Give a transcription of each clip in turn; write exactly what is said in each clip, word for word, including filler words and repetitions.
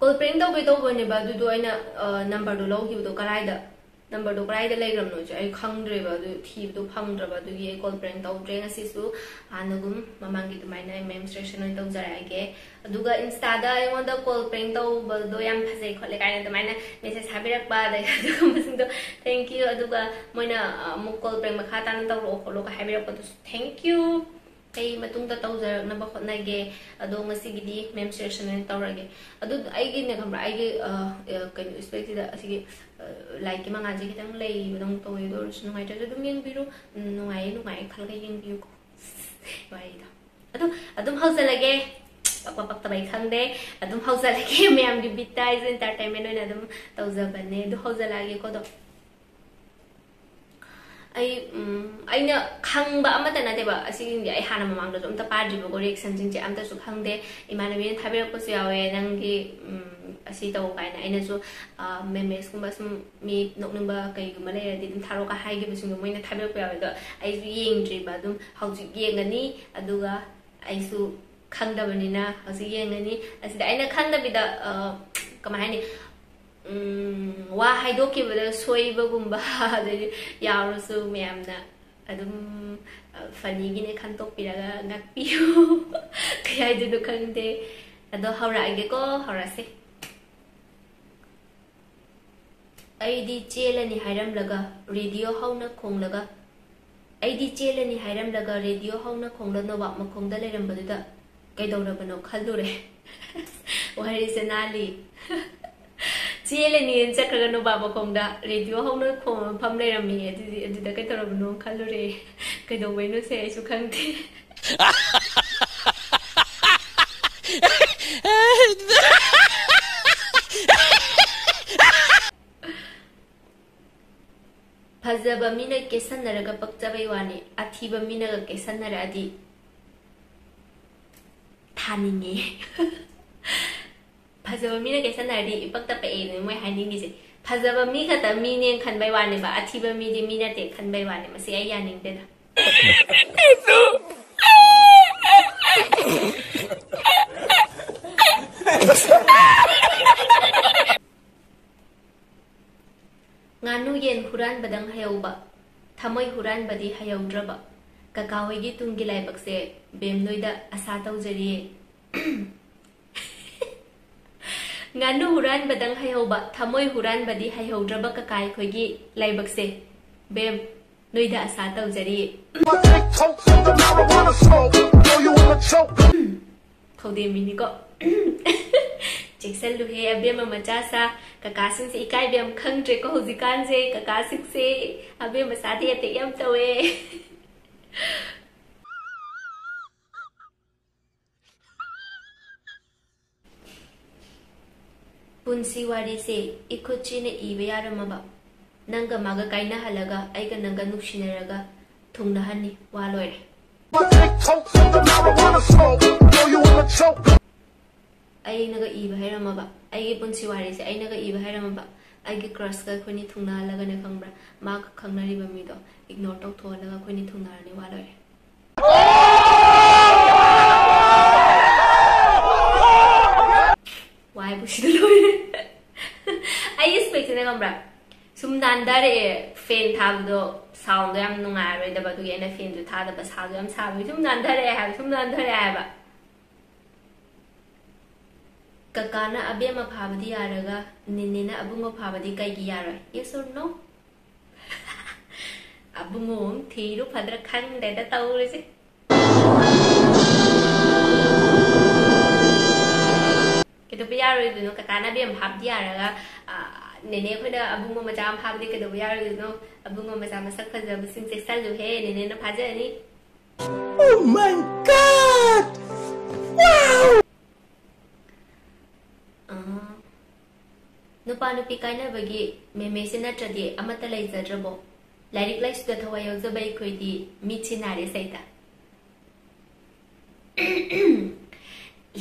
Call ꯄ꯭ꯔꯦꯡ ꯇꯧꯒꯦ ꯇꯧꯕꯅꯦꯕ, ꯑꯗꯨꯗꯣ ꯑꯩꯅ ꯅꯝꯕꯔꯗꯣ ꯂꯧꯈꯤꯕꯗꯣ ꯀꯔꯥꯏꯗ, ꯅꯝꯕꯔꯗꯣ ꯀꯔꯥꯏꯗ ꯂꯩꯈ꯭ꯔꯕꯅꯣꯁꯦ ꯑꯩ ꯈꯪꯗ꯭ꯔꯦꯕ, ꯑꯗꯨ ꯊꯤꯕꯗꯣ ꯐꯪꯗ꯭ꯔꯕ, ꯑꯗꯨꯒꯤ ꯑꯩ ꯀꯣꯜ ꯄ꯭ꯔꯦꯡ ꯇꯧꯗ꯭ꯔꯦ꯫ ꯉꯁꯤꯁꯨ ꯍꯥꯟꯅꯒꯨꯝ ꯃꯃꯥꯡꯒꯤ ꯑꯗꯨꯃꯥꯏꯅ ꯑꯩ ꯃꯦꯝ ꯁꯦꯁꯟ ꯑꯣꯏꯅ ꯇꯧꯖꯔꯛꯑꯒꯦ꯫ ꯑꯗꯨꯒ ꯏꯟꯁꯇꯥꯗ ꯑꯩꯉꯣꯟꯗ ꯀꯣꯜ ꯄ꯭ꯔꯦꯡ ꯇꯧꯕꯗꯣ ꯌꯥꯝ ꯐꯖꯩ ꯈꯣꯠꯂꯦ ꯀꯥꯏꯅ ꯑꯗꯨꯃꯥꯏꯅ ꯃꯦꯁꯦꯖ ꯊꯥꯕꯤꯔꯛꯄ, ꯑꯗꯩ ꯑꯗꯨꯒꯨꯝꯕꯁꯤꯡꯗꯣ ꯊꯦꯡꯀ꯭ꯌꯨ꯫ ꯑꯗꯨꯒ ꯃꯣꯏꯅ ꯑꯃꯨꯛ ꯀꯣꯜ ꯄ꯭ꯔꯦꯡ ꯃꯈꯥ ꯇꯥꯅ ꯇꯧꯔꯛꯑꯣ ꯈꯣꯠꯂꯣꯒ ꯍꯥꯏꯕꯤꯔꯛꯄꯗꯨꯁꯨ ꯊꯦꯡꯀ꯭ꯌꯨ꯫ ꯑꯩ ꯃꯇꯨꯡꯗ ꯇꯧꯖꯔꯛꯅꯕ ꯍꯣꯠꯅꯒꯦ꯫ ꯑꯗꯣ ꯉꯁꯤꯒꯤꯗꯤ ꯃꯦꯝ ꯁꯦꯁꯟ ꯑꯣꯏꯅ ꯇꯧꯔꯒꯦ꯫ ꯑꯗꯨ ꯑꯩꯒꯤꯅꯦ ꯈꯪꯕ꯭ꯔꯥ, ꯑꯩꯒꯤ ꯑ, ꯑ, ꯀꯩꯅꯣ, ꯏꯁꯄꯦꯛꯁꯤꯗ ꯑꯁꯤꯒꯤ ꯑ, ꯂꯥꯏꯠꯀꯤ ꯃꯉꯥꯜꯁꯦ ꯈꯤꯇꯪ ꯂꯩꯕꯗꯧꯅ ꯇꯧꯋꯦ꯫ ꯑꯗꯨ ꯑꯣꯏꯔꯁꯨ ꯅꯨꯡꯉꯥꯏꯇ꯭ꯔꯁꯨ ꯑꯗꯨꯝ ꯌꯦꯡꯕꯤꯔꯣ꯫ ꯎꯝ, ꯅꯨꯡꯉꯥꯏꯌꯦ ꯅꯨꯡꯉꯥꯏꯌꯦ ꯈꯜꯂꯒ ꯌꯦꯡꯕꯤꯌꯨꯀꯣ꯫ ꯋꯥꯔꯤꯗꯣ ꯑꯗꯨ ꯑꯗꯨꯝ ꯍꯧꯖꯤꯜꯂꯒꯦ꯫ ꯄꯛꯄ ꯄꯛꯇꯕ ꯑꯩ ꯈꯪꯗꯦ꯫ ꯑꯗꯨꯝ ꯍꯧꯖꯤꯜꯂꯒꯦ꯫ ꯃꯌꯥꯝꯒꯤ ꯕꯤꯠꯇ ꯑꯩꯁꯨ ꯏꯟꯇꯔꯇꯦꯟꯃꯦꯟ ꯑꯣꯏꯅ ꯑꯗꯨꯝ ꯇꯧꯖꯕꯅꯦ꯫ ꯑꯗꯨ ꯍꯧꯖꯤꯜꯂꯛꯑꯒꯦꯀꯣ꯫ ꯑꯗꯣ ꯑꯩ, ꯎꯝ, ꯑꯩꯅ ꯈꯪꯕ ꯑꯃꯠꯇ ꯅꯠꯇꯦꯕ꯫ ꯑꯁꯤꯁꯤꯡꯁꯦ ꯑꯩ ꯍꯥꯟꯅ ꯃꯃꯥꯡꯗꯁꯨ ꯑꯝꯇ ꯄꯥꯗ꯭ꯔꯤꯕꯀꯣ, ꯔꯤꯌꯦꯛꯁꯟꯁꯤꯡꯁꯦ ꯑꯝꯇꯁꯨ ꯈꯪꯗꯦ꯫ ꯏꯃꯥꯟꯅꯕꯤꯅ ꯊꯥꯕꯤꯔꯛꯄꯁꯨ ꯌꯥꯎꯋꯦ꯫ ꯅꯪꯒꯤ, ꯎꯝ, ꯑꯁꯤ ꯇꯧ ꯀꯥꯏꯅ꯫ ꯑꯩꯅꯁꯨ, ꯑ, ꯃꯦꯃꯦꯁꯀꯨꯝꯕ ꯁꯨꯝ ꯃꯤ ꯅꯣꯛꯅꯤꯡꯕ ꯀꯩꯒꯨꯝꯕ ꯂꯩꯔꯗꯤ ꯑꯗꯨꯝ ꯊꯥꯔꯛꯑꯣ ꯀꯥꯏ ꯍꯥꯏꯈꯤꯕꯁꯤꯡꯗꯣ ꯃꯣꯏꯅ ꯊꯥꯕꯤꯔꯛꯄ ꯌꯥꯎꯋꯦ꯫ ꯑꯗꯣ ꯑꯩꯁꯨ ꯌꯦꯡꯗ꯭ꯔꯤꯕ꯫ ꯑꯗꯨꯝ ꯍꯧꯖꯤꯛ ꯌꯦꯡꯒꯅꯤ꯫ ꯑꯗꯨꯒ ꯑꯩꯁꯨ ꯈꯪꯗꯕꯅꯤꯅ ꯍꯧꯖꯤꯛ ꯌꯦꯡꯒꯅꯤ꯫ ꯑꯁꯤꯗ ꯑꯩꯅ ꯈꯪꯗꯕꯤꯗ, ꯑ, ꯀꯃꯥꯏ ꯍꯥꯏꯅꯤ, ꯎꯝ, ꯋꯥ ꯍꯥꯏꯗꯣꯛꯈꯤꯕꯗ ꯁꯣꯏꯕꯒꯨꯝꯕ, ꯑꯗꯩꯗꯤ ꯌꯥꯎꯔꯁꯨ ꯃꯌꯥꯝꯅ ꯑꯗꯨꯝ, ꯑ, ꯐꯅꯤꯒꯤꯅꯦ ꯈꯟꯇꯣꯛꯄꯤꯔꯒ ꯉꯥꯛꯄꯤꯌꯨ꯫ ꯀꯩ ꯍꯥꯏꯗꯣꯏꯅꯣ ꯈꯪꯗꯦ꯫ ꯑꯗꯣ ꯍꯧꯔꯛꯑꯒꯦꯀꯣ, ꯍꯧꯔꯁꯦ꯫ ꯑꯩꯗꯤ ꯆꯦꯜꯂꯅꯤ ꯍꯥꯏꯔꯝꯂꯒ ꯔꯦꯗꯤꯑꯣ ꯍꯧꯅ ꯈꯣꯡꯂꯒ, ꯑꯩꯗꯤ ꯆꯦꯜꯂꯅꯤ ꯍꯥꯏꯔꯝꯂꯒ ꯔꯦꯗꯤꯑꯣ ꯍꯧꯅ ꯈꯣꯡꯂ ꯅꯣꯕꯥꯞ ꯃꯈꯣꯡꯗ ꯂꯩꯔꯝꯕꯗꯨꯗ ꯀꯩꯗꯧꯔꯕꯅꯣ ꯈꯜꯂꯨꯔꯦ꯫ ꯋꯥꯔꯤꯁꯦ ꯅꯥꯜꯂꯤ꯫ ꯆꯦꯜꯂꯅꯤꯅ ꯆꯠꯈ꯭ꯔꯒ ꯅꯣꯕꯥꯞ ꯃꯈꯣꯡꯗ ꯔꯦꯗꯤꯑꯣ ꯍꯧꯅ ꯈꯣꯡꯕ ꯃꯐꯝ ꯂꯩꯔꯝꯃꯤ꯫ ꯑꯗꯨꯗꯤ ꯑꯗꯨꯗ ꯀꯩꯗꯧꯔꯕꯅꯣ ꯈꯜꯂꯨꯔꯦ꯫ ꯀꯩꯗꯧꯕꯩꯅꯣꯁꯦ ꯑꯩꯁꯨ ꯈꯪꯗꯦ꯫ ꯐꯖꯕ ꯃꯤꯅ ꯀꯦꯁꯟꯅꯔꯒ ꯄꯛꯆꯕꯩ ꯋꯥꯅꯤ, ꯑꯊꯤꯕ ꯃꯤꯅꯒ ꯀꯦꯁꯟꯅꯔꯛꯑꯗꯤ ꯊꯥꯅꯤꯡꯉꯦ꯫ ꯐꯖꯕ ꯃꯤꯅ ꯀꯦꯁꯟꯅꯔꯗꯤ ꯏꯄꯛꯇ ꯄꯛꯑꯦꯅ ꯃꯣꯏ ꯍꯥꯏꯅꯤꯡꯉꯤꯁꯦ꯫ ꯐꯖꯕ ꯃꯤ ꯈꯛꯇ ꯃꯤꯅꯦꯅ ꯈꯟꯕꯩ ꯋꯥꯅꯦꯕ, ꯑꯊꯤꯕ ꯃꯤꯗꯤ ꯃꯤ ꯅꯠꯇꯦ ꯈꯟꯕꯩ ꯋꯥꯅꯦ꯫ ꯃꯁꯤ ꯑꯩ ꯌꯥꯅꯤꯡꯗꯦꯗ꯫ ꯉꯥꯅꯨ ꯌꯦꯟ ꯍꯨꯔꯥꯟꯕꯗꯪ ꯍꯩꯍꯧꯕ, ꯊꯃꯣꯏ ꯍꯨꯔꯥꯟꯕꯗꯤ ꯍꯩꯍꯧꯗ꯭ꯔꯕ꯫ ꯀꯀꯥ ꯍꯣꯏꯒꯤ ꯇꯨꯡꯒꯤ ꯂꯥꯏꯕꯛꯁꯦ ꯕꯦꯝ ꯅꯣꯏꯗ ꯑꯁꯥ ꯇꯧꯖꯔꯤꯌꯦ꯫ ꯉꯥꯅꯨ ꯍꯨꯔꯥꯟꯕꯗꯪ ꯍꯩꯍꯧꯕ, ꯊꯃꯣꯏ ꯍꯨꯔꯥꯟꯕꯗꯤ ꯍꯩꯍꯧꯗ꯭ꯔꯕ ꯀꯀꯥ ꯑꯩꯈꯣꯏꯒꯤ ꯂꯥꯏꯕꯛꯁꯦ ꯕꯦꯝ ꯅꯣꯏꯗ ꯑꯁꯥ ꯇꯧꯖꯔꯤꯌꯦ꯫ Khawdeminikko. ꯆꯦꯛꯁꯜꯂꯨꯍꯦ ꯑꯕꯦꯝꯃ ꯃꯆꯥ ꯁꯥ꯫ ꯀꯀꯥꯁꯤꯡꯁꯦ ꯏꯀꯥꯏꯕ ꯌꯥꯝ ꯈꯪꯗ꯭ꯔꯦꯀꯣ ꯍꯧꯖꯤꯛꯀꯥꯟꯁꯦ꯫ ꯀꯀꯥꯁꯤꯡꯁꯦ ꯑꯕꯦꯝꯃ ꯁꯥꯗꯤ ꯑꯦꯇꯦꯛ ꯌꯥꯝ ꯇꯧꯋꯦ꯫ ꯄꯨꯟꯁꯤ ꯋꯥꯔꯤꯁꯦ ꯏꯈꯨꯠꯁꯤꯅ ꯏꯕ ꯌꯥꯔꯝꯃꯕ꯫ ꯅꯪꯒ ꯃꯥꯒ ꯀꯥꯏꯅꯍꯜꯂꯒ ꯑꯩꯒ ꯅꯪꯒ ꯅꯨꯡꯁꯤꯅꯔꯒ ꯊꯨꯡꯅꯍꯟꯅꯤ꯫ ꯋꯥ ꯂꯣꯏꯔꯦ꯫ ꯑꯩꯅꯒ ꯏꯕ ꯍꯩꯔꯝꯃꯕ, ꯑꯩꯒꯤ ꯄꯨꯟꯁꯤ ꯋꯥꯔꯤꯁꯦ ꯑꯩꯅꯒ ꯏꯕ ꯍꯩꯔꯝꯃꯕ, ꯑꯩꯒꯤ ꯀ꯭ꯔꯁꯀ ꯑꯩꯈꯣꯏꯅꯤ ꯊꯨꯡꯅꯍꯜꯂꯒꯅꯦ ꯈꯪꯕ꯭ꯔꯥ, ꯃꯥꯒ ꯈꯪꯅꯔꯤꯕ ꯃꯤꯗꯣ ꯏꯒꯅꯣꯔ ꯇꯧꯊꯣꯛꯍꯜꯂꯒ ꯑꯩꯈꯣꯏꯅꯤ ꯊꯨꯡꯅꯔꯅꯤ꯫ ꯋꯥ ꯂꯣꯏꯔꯦ꯫ ꯋꯥꯏꯕꯨ ꯁꯤꯗ ꯂꯣꯏꯔꯦ꯫ ꯑꯩꯒꯤ ꯏꯁꯄꯦꯛꯁꯤꯅ ꯈꯪꯕ꯭ꯔꯥ, ꯁꯨꯝ ꯅꯥꯟꯊꯔꯛꯑꯦ꯫ ꯐꯦꯟ ꯊꯥꯕꯗꯣ ꯁꯥꯎꯟꯗꯣ ꯌꯥꯝ ꯅꯨꯡꯉꯥꯏꯔꯣꯏꯗꯕ, ꯑꯗꯨꯒꯤ ꯑꯩꯅ ꯐꯦꯟꯁꯨ ꯊꯥꯗꯕ꯫ ꯁꯥꯁꯨ ꯌꯥꯝ ꯁꯥꯕꯒꯤ ꯁꯨꯝ ꯅꯥꯟꯊꯔꯛꯑꯦ ꯍꯥꯏꯕ, ꯁꯨꯝ ꯅꯥꯟꯊꯔꯛꯑꯦ ꯍꯥꯏꯕ꯫ ꯀꯀꯥꯅ ꯑꯕꯦꯝꯃ ꯐꯥꯕꯗꯤ ꯌꯥꯔꯒ ꯅꯦꯅꯦꯅ ꯑꯕꯨꯡꯉꯣ ꯐꯥꯕꯗꯤ ꯀꯩꯒꯤ ꯌꯥꯔꯣꯏ? Yes or no? ꯑꯕꯨꯡꯉꯣ ꯑꯃ ꯊꯤꯔꯨ ꯐꯗ꯭ꯔꯥ ꯈꯪꯗꯦꯗ ꯇꯧꯔꯤꯁꯦ꯫ ꯀꯩꯗꯧꯕ ꯌꯥꯔꯣꯏꯗꯣꯏꯅꯣ? ꯀꯀꯥꯅ ꯑꯕꯦꯝꯃ ꯐꯥꯕꯗꯤ ꯌꯥꯔꯒ, ꯑ, ꯅꯦꯅꯦ ꯑꯩꯈꯣꯏꯅ ꯑꯕꯨꯡꯉꯣ ꯃꯆꯥ ꯑꯃ ꯐꯥꯕꯗꯤ ꯀꯩꯗꯧꯕ ꯌꯥꯔꯣꯏꯗꯣꯏꯅꯣ? ꯑꯕꯨꯡꯉꯣ ꯃꯆꯥ ꯃꯁꯛ ꯐꯖꯕꯁꯤꯡ ꯆꯦꯛꯁꯜꯂꯨꯍꯦ, ꯅꯦꯅꯦꯅ ꯐꯥꯖꯔꯅꯤ꯫ Oh my God! Wow! ꯑꯥ, ꯅꯨꯄꯥ ꯅꯨꯄꯤ ꯀꯥꯏꯅꯕꯒꯤ ꯃꯦꯃꯦꯁꯦ ꯅꯠꯇ꯭ꯔꯗꯤ ꯑꯃꯠꯇ ꯂꯩꯖꯗ꯭ꯔꯕꯣ? ꯂꯥꯏꯔꯤꯛ ꯂꯥꯏꯁꯨꯗ ꯊꯋꯥꯏ ꯌꯥꯎꯖꯕ ꯑꯩꯈꯣꯏꯗꯤ ꯃꯤꯠꯁꯤ ꯅꯥꯔꯦ ꯁꯩꯇ꯫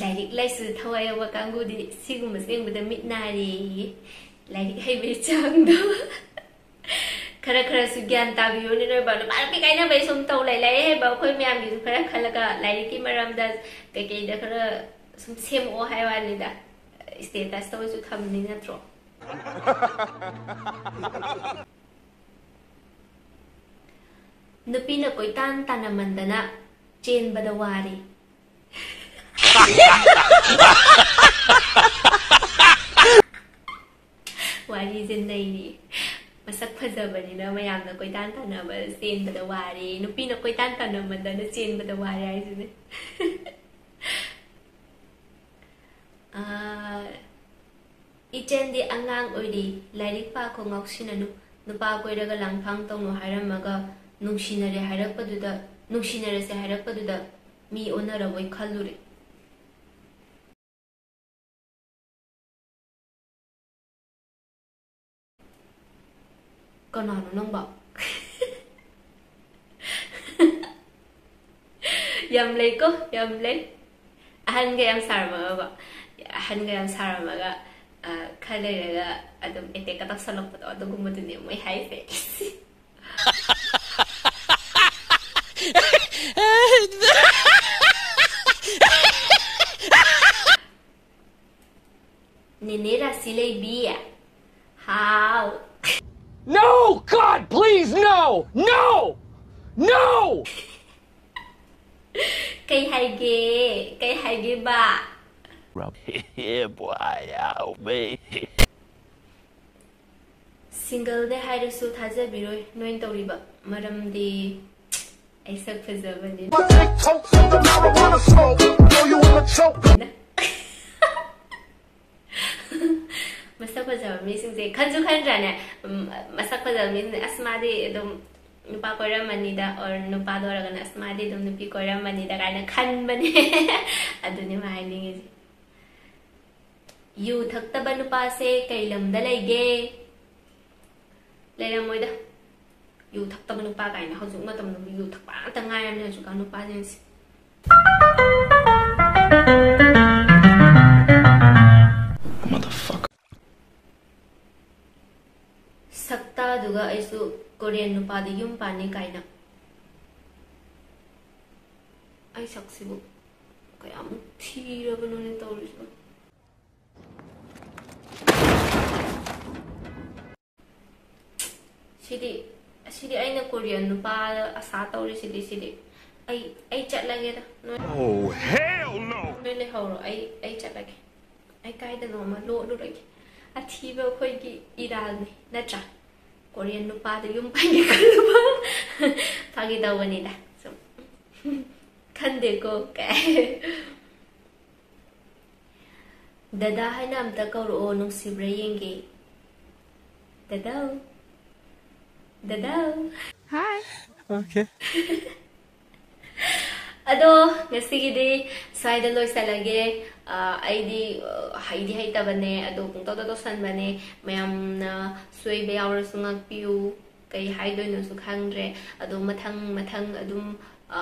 ꯂꯥꯏꯔꯤꯛ ꯂꯥꯏꯁꯨꯗ ꯊꯋꯥꯏ ꯌꯥꯎꯕ ꯀꯥꯡꯕꯨꯗꯤ ꯁꯤꯒꯨꯝꯕꯁꯦ ꯌꯦꯡꯕꯗ ꯃꯤꯠ ꯅꯥꯔꯦꯌꯦ꯫ ꯂꯥꯏꯔꯤꯛ ꯍꯩꯕꯒꯤ ꯆꯥꯡꯗꯣ꯫ ꯈꯔ ꯈꯔꯁꯨ ꯒ꯭ꯌꯥꯟ ꯇꯥꯕꯤꯌꯨꯅꯦ ꯅꯣꯏꯕ꯫ ꯅꯨꯄꯥ ꯅꯨꯄꯤ ꯀꯥꯏꯅꯕꯩ ꯁꯨꯝ ꯇꯧ ꯂꯩ꯫ ꯂꯥꯏꯔꯤꯛ ꯍꯩꯕ ꯑꯩꯈꯣꯏ ꯃꯌꯥꯝꯒꯤꯁꯨ ꯈꯔ ꯈꯜꯂꯒ ꯂꯥꯏꯔꯤꯛꯀꯤ ꯃꯔꯝꯗ ꯀꯩꯀꯩꯗ ꯈꯔ ꯁꯨꯝ ꯁꯦꯝꯃꯛꯑꯣ ꯍꯥꯏ ꯋꯥꯅꯤꯗ꯫ ꯁ꯭ꯇꯦꯇꯁꯇ ꯑꯣꯏꯁꯨ ꯊꯝꯅꯤ ꯅꯠꯇ꯭ꯔꯣ? ꯅꯨꯄꯤꯅ ꯀꯣꯏꯇꯥꯟ ꯇꯥꯟꯅꯃꯟꯗꯅ ꯆꯦꯟꯕꯗ ꯋꯥꯔꯦ꯫ ꯋꯥꯔꯤꯁꯦ ꯅꯩꯔꯤ꯫ ꯃꯁꯛ ꯐꯖꯕꯅꯤꯅ ꯃꯌꯥꯝꯅ ꯀꯣꯏꯇꯥꯟ ꯇꯥꯟꯅꯕ ꯆꯦꯟꯕꯗ ꯋꯥꯔꯦ꯫ ꯅꯨꯄꯤꯅ ꯀꯣꯏꯇꯥꯟ ꯇꯥꯟꯅꯃꯟꯗꯅ ꯆꯦꯟꯕꯗ ꯋꯥꯔꯦ ꯍꯥꯏꯁꯤꯅꯦ꯫ ꯑꯥ, ꯏꯆꯦꯟꯗꯤ ꯑꯉꯥꯡ ꯑꯣꯏꯔꯤ, ꯂꯥꯏꯔꯤꯛ ꯄꯥꯈꯣ, ꯉꯥꯎꯁꯤꯟꯅꯅꯨ꯫ ꯅꯨꯄꯥ ꯀꯣꯏꯔꯒ ꯂꯥꯡꯐꯥꯡ ꯇꯧꯅꯨ ꯍꯥꯏꯔꯝꯃꯒ ꯅꯨꯡꯁꯤꯅꯔꯦ ꯍꯥꯏꯔꯛꯄꯗꯨꯗ, ꯅꯨꯡꯁꯤꯅꯔꯁꯦ ꯍꯥꯏꯔꯛꯄꯗꯨꯗ ꯃꯤ ꯑꯣꯟꯅꯔꯕꯣꯏ ꯈꯜꯂꯨꯔꯦ꯫ ꯀꯅꯥꯅꯣ ꯅꯪꯕꯣ? ꯌꯥꯝ ꯂꯩꯀꯣ, ꯌꯥꯝ ꯂꯩ꯫ ꯑꯍꯟꯒ ꯌꯥꯝ ꯁꯥꯔꯝꯃꯒꯀꯣ, ꯑꯍꯟꯒ ꯌꯥꯝ ꯁꯥꯔꯝꯃꯒ, ꯑ, ꯈꯔ ꯂꯩꯔꯒ ꯑꯗꯨꯝ ꯑꯦꯇꯦꯛꯀ ꯇꯧꯁꯜꯂꯛꯄꯗꯣ, ꯑꯗꯨꯒꯨꯝꯕꯗꯨꯅꯦ ꯃꯣꯏ ꯍꯥꯏꯁꯦ꯫ ꯅꯦꯅꯦ ꯔꯥꯁꯤ ꯂꯩꯕꯤ꯫ ꯍꯥꯎ꯫ No, God, please, no! No! No! ꯀꯩ ꯍꯥꯏꯒꯦ? ꯀꯩ ꯍꯥꯏꯒꯦꯕ? Yeah, boy, ow, man. ꯁꯤꯡꯒꯜꯅꯦ ꯍꯥꯏꯔꯁꯨ ꯊꯥꯖꯕꯤꯔꯣꯏ ꯅꯣꯏꯅ ꯇꯧꯔꯤꯕ, ꯃꯔꯝꯗꯤ ꯑꯩ ꯁꯛ ꯐꯖꯕꯅꯤ꯫ Take totes of the marijuana smoke, throw you in the choke. ꯃꯁꯛ ꯐꯖꯕ ꯃꯤꯁꯤꯡꯁꯦ ꯈꯟꯁꯨ ꯈꯟꯗ꯭ꯔꯥꯅꯦ? ꯎꯝ, ꯃꯁꯛ ꯐꯖꯕ ꯃꯤꯁꯤꯡꯁꯦ, "ꯑꯁ, ꯃꯥꯗꯤ ꯑꯗꯨꯝ ꯅꯨꯄꯥ ꯀꯣꯏꯔꯝꯃꯅꯤꯗ," or ꯅꯨꯄꯥꯗ ꯑꯣꯏꯔꯒꯅ, "ꯑꯁ, ꯃꯥꯗꯤ ꯑꯗꯨꯝ ꯅꯨꯄꯤ ꯀꯣꯏꯔꯝꯃꯅꯤꯗ" ꯀꯥꯏꯅ ꯈꯟꯕꯅꯦ꯫ ꯑꯗꯨꯅꯤ ꯃꯥ ꯍꯥꯏꯅꯤꯡꯉꯤꯁꯦ꯫ ꯌꯨ ꯊꯛꯇꯕ ꯅꯨꯄꯥꯁꯦ ꯀꯩ ꯂꯝꯗ ꯂꯩꯒꯦ? ꯂꯩꯔꯝꯃꯣꯏꯗ꯫ ꯌꯨ ꯊꯛꯇꯕ ꯅꯨꯄꯥ ꯀꯥꯏꯅ ꯍꯧꯖꯤꯛ ꯃꯇꯝꯗꯕꯨ ꯌꯨ ꯊꯛꯄ ꯉꯥꯛꯇ ꯉꯥꯏꯔꯕꯅꯦ ꯍꯧꯖꯤꯛꯀꯥꯟ ꯅꯨꯄꯥꯁꯤꯡꯁꯦ꯫ Motherfucker. ꯁꯛꯇꯥꯗꯨꯒ ꯑꯩꯁꯨ ꯀꯣꯔꯤꯌꯟ ꯅꯨꯄꯥꯗ ꯌꯨꯝ ꯄꯥꯟꯅꯤ ꯀꯥꯏꯅ꯫ ꯑꯩ ꯁꯛꯁꯤꯕꯨ ꯀꯌꯥꯃꯨꯛ ꯊꯤꯔꯕꯅꯣꯅꯦ ꯇꯧꯔꯤꯁꯤꯕꯣ꯫ ꯁꯤꯗꯤ ꯑꯁꯤꯗꯤ ꯑꯩꯅ ꯀꯣꯔꯤꯌꯟ ꯅꯨꯄꯥ ꯑꯁꯥ ꯇꯧꯔꯤꯁꯤꯗꯤ꯫ ꯁꯤꯗꯤ ꯑꯩ ꯑꯩ ꯆꯠꯂꯒꯦꯗ꯫ ꯅꯣꯏ Oh, hell no! ꯅꯣꯏ ꯂꯩꯍꯧꯔꯣ, ꯑꯩ ꯑꯩ ꯆꯠꯂꯒꯦ꯫ ꯑꯩ ꯀꯥꯏꯗꯅꯣ ꯑꯃ ꯂꯣꯠꯂꯨꯔꯒꯦ꯫ ꯑꯊꯤꯕ ꯑꯩꯈꯣꯏꯒꯤ ꯏꯔꯥꯜꯅꯤ ꯅꯠꯇ꯭ꯔꯥ? ꯀꯣꯔꯤꯌꯟ ꯅꯨꯄꯥꯗ ꯌꯨꯝ ꯄꯥꯟꯒꯦ ꯈꯜꯂꯨꯕ꯫ ꯐꯥꯒꯤ ꯇꯧꯕꯅꯤꯗ ꯁꯨꯝ꯫ ꯈꯟꯗꯦꯀꯣ ꯀꯥꯏ꯫ ꯗꯗꯥ ꯍꯥꯏꯅ ꯑꯝꯇ ꯀꯧꯔꯛꯑꯣ, ꯅꯨꯡꯁꯤꯕ꯭ꯔꯥ ꯌꯦꯡꯒꯦ꯫ ꯗꯗꯥꯎ, ꯗꯗꯥꯎ꯫ Hi. Okay. ꯑꯗꯣ ꯉꯁꯤꯒꯤꯗꯤ ꯁ꯭ꯋꯥꯏꯗ ꯂꯣꯏꯁꯤꯜꯂꯒꯦ꯫ ꯑ, ꯑꯩꯗꯤ ꯑ, ꯍꯩꯗꯤ ꯍꯩꯇꯕꯅꯦ, ꯑꯗꯣ ꯄꯨꯡꯇꯧꯗ ꯇꯧꯁꯟꯕꯅꯦ꯫ ꯃꯌꯥꯝꯅ ꯁꯣꯏꯕ ꯌꯥꯎꯔꯁꯨ ꯉꯥꯛꯄꯤꯌꯨ꯫ ꯀꯩ ꯍꯥꯏꯗꯣꯏꯅꯣꯁꯨ ꯈꯪꯗ꯭ꯔꯦ꯫ ꯑꯗꯣ ꯃꯊꯪ ꯃꯊꯪ ꯑꯗꯨꯝ, ꯑ,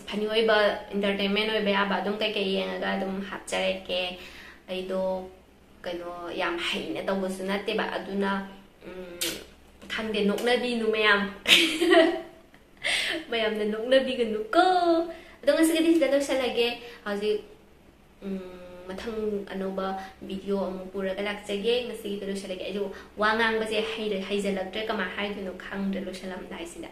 funny ꯑꯣꯏꯕ, entertainment ꯑꯣꯏꯕ ꯌꯥꯕ ꯑꯗꯨꯝ ꯀꯩꯀꯩ ꯌꯦꯡꯉꯒ ꯑꯗꯨꯝ ꯍꯥꯞꯆꯔꯛꯀꯦ꯫ ꯑꯩꯗꯣ ꯀꯩꯅꯣ ꯌꯥꯝ ꯍꯩꯅ ꯇꯧꯕꯁꯨ ꯅꯠꯇꯦꯕ, ꯑꯗꯨꯅ ꯎꯝ, ꯈꯪꯗꯦ, ꯅꯣꯛꯅꯕꯤꯅꯨ ꯃꯌꯥꯝ꯫ ꯃꯌꯥꯝꯅ ꯅꯣꯛꯅꯕꯤꯒꯅꯨꯀꯣ꯫ ꯑꯗꯣ ꯉꯁꯤꯒꯤꯗꯤ ꯁꯤꯗ ꯂꯣꯏꯁꯤꯜꯂꯒꯦ꯫ ꯍꯧꯖꯤꯛ ꯎꯝ, ꯃꯊꯪ ꯑꯅꯧꯕ video ꯑꯃꯨꯛ ꯄꯨꯔꯒ ꯂꯥꯛꯆꯒꯦ꯫ ꯉꯁꯤꯒꯤꯗ ꯂꯣꯏꯁꯤꯜꯂꯒꯦ꯫ ꯑꯩꯁꯨ ꯋꯥ ꯉꯥꯡꯕꯁꯦ ꯍꯩꯔ- ꯍꯩꯖꯜꯂꯛꯇ꯭ꯔꯦ, ꯀꯃꯥꯏꯅ ꯍꯥꯏꯗꯣꯏꯅꯣ ꯈꯪꯗ꯭ꯔꯦ ꯂꯣꯏꯁꯤꯜꯂꯝꯗꯥꯏꯁꯤꯗ꯫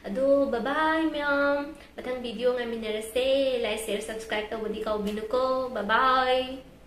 ꯑꯗꯣ bye bye ꯃꯌꯥꯝ, ꯃꯊꯪ video ꯉꯥꯏꯃꯤꯟꯅꯔꯁꯦ꯫ Like, share, subscribe ꯇꯧꯕꯗꯤ ꯀꯥꯎꯕꯤꯅꯨꯀꯣ꯫ Bye bye꯫